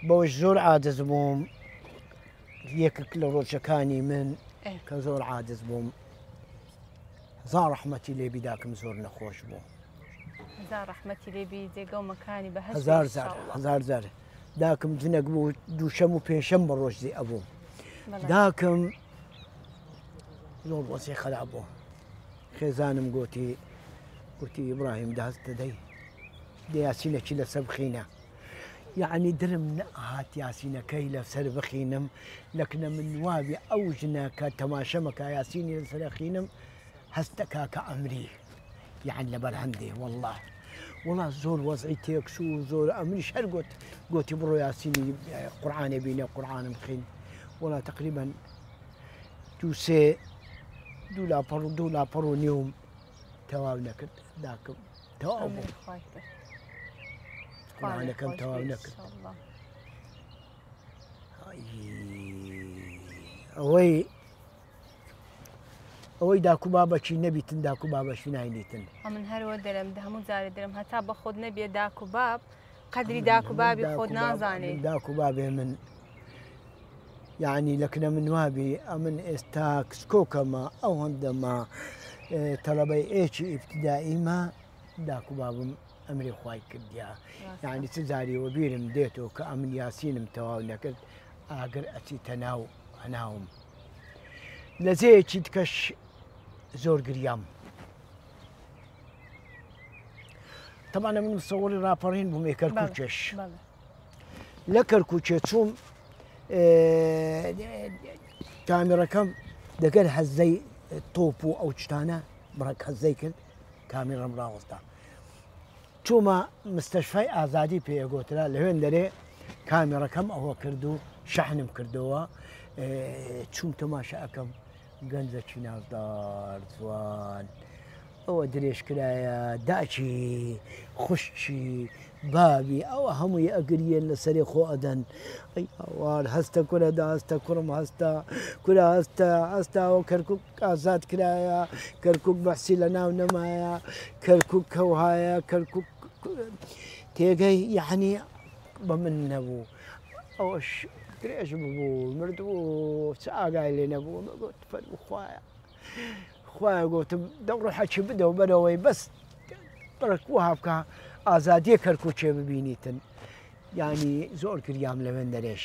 بەوەش زۆر عاجز بووم یەکێک لە ڕۆژەکانی من کە زۆر عاجز بووم هەزار ڕەحمەتی لێبی داکم زۆر نەخۆش بوو. هەزار ڕەحمەتی لێبی جێگە و مەکانی بەهەشت بێ هەزار جار ان شاء اللە. هەزار جار داکم جنەک بوو دووشەم و پێنجشەم بە ڕۆژ زی ئەبوو داکم زۆر وەزعی خراپ بوو خێزانم گوتی گوتی ئیبراهیم داست دەدەی دە یاسینەکی لەسەر بخینە یعنی درم نەهات یاسینەکەی لەسەر بخینم لەکنە من وابێ ئەو ژنە کە تەماشەمەکە یاسینی لەسەر خینم هەستەکا کە ئەمری یەعنی لەبەر هەندێ وەڵڵا وەڵا زۆر وەزعی تێکچوو زۆر ئەمریش هەر گوت گوتی بڕۆ یاسینی قورعانێ بینە قورعانم خین وەڵا تقریبا دوو سێ دوو لاپەڕ و دوو لاپەڕ و نیوم تەواو نەکرد داکم تەواو بوو قورعانەکەم تەواو نەکرد ئەوەی ئەوەی داک و بابەکی نەبیتن داک و بابەشی ناینیتن. ئەمن هەر وە دەرم دە هەموو جارێ دەرم هەتا بە خۆت نەبیە داک و باب قەدری داک و بابی خۆت نازانێ. داک و بابێ من یعنی لەکنە من وابی ئەمن ئێستا کسکۆکەمە ئەو هەندەمە تەلەبەی ئێکی ئیبتیدائیمە داک و بابم ئەمری خوای کردیا یعنی چ جاری وەبیرم دێتەوە کە ئەمن یاسینم تەواو نەکرد ئاگر ئەچیتە ناو هەناوم لە جێیەکی دیکەش زۆر گریام تەمانە من مسەوەری ڕاپەڕین بووم ێ کەرکوکێش لە کەرکوکێ چووم کامیڕەکەم دەگەر هەزەی تۆپ و ئەو شتانە بڕک هەزەی کرد کامیڕم ڕاوەستا چوومە مستەشفای ئازادی پێ ئەگۆترا لەوێن دەرێ کامێڕەکەم ئەوە کرد و شەحنم کردەوە چوم تەماشا ئەەکەم گەنجەکی نازدار جوان ئەوە درێژ کرایە داکی خوشکی بابی ئەوە هەمووی ئەگریێن لەسەرێ خۆ ئەدەن ئەی هاوار هەستە کورە دا هەستە کوڕم هەستە کورە هەستە هەستاوە کەرکک ئازاد کرایە کەرکک بەحسی لە ناو نەمایە کەرکک کەوهایە کەرکک تێگەی یعنی بە من نەبوو ئەوەش درێژ ببوو مردبوو چ ئاگای لێ نەبوو گوت فەرموو خوایە خوایە گوتم دە ڕۆحەکی بدەوە بەرەوەی بەس بڕک وها بکە ئازادیە کەرکوچێ ببینیتن یعنی زۆر گریام لەوێن دەرێش.